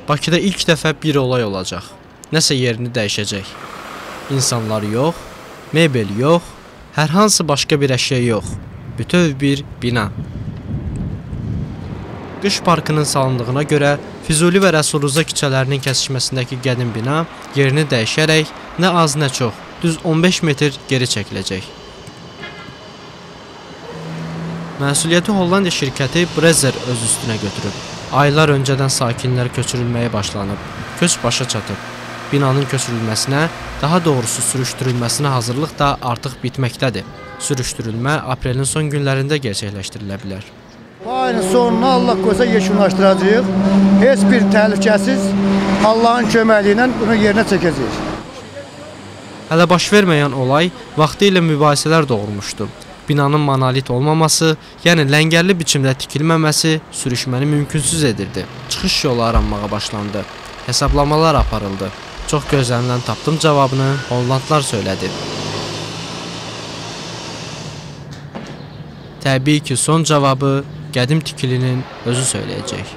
Bakıda ilk dəfə bir olay olacaq. Nəsə yerini dəyişəcək. İnsanlar yox, mebel yox, hər hansı başqa bir əşya yox. Bütöv bir bina. Qış parkının salındığına görə Füzuli və Rəsul Rza küçələrinin kəsişməsindəki qədim bina yerini dəyişərək nə az nə çox, düz 15 metr geri çəkiləcək. Məsuliyyəti Hollandiya şirkəti Brezer öz üstünə götürüb. Aylar öncədən sakinlər köçürülməyə başlanıb. Köç başa çatıb. Binanın köçürülməsinə, daha doğrusu sürüşdürülməsinə hazırlıq da artıq bitməkdədir. Sürüşdürülmə aprelin son günlərində gerçəkləşdirilə bilər. Bu ayın sonuna Allah qoysa yekunlaşdıracağıq. Heç bir təhlükəsiz Allahın köməkliyi ilə bunu yerinə çəkəcəyik. Hələ baş verməyən olay vaxtilə mübahisələr doğurmuşdu. Binanın monolit olmaması, yəni ləngərli biçimdə tikilməməsi sürüşməni mümkünsüz edirdi. Çıxış yolu aranmağa başlandı. Hesablamalar aparıldı. Çox gözlənilən tapdım cavabını Hollandlar söylədi. Təbii ki, son cavabı qədim tikilinin özü söyləyəcək.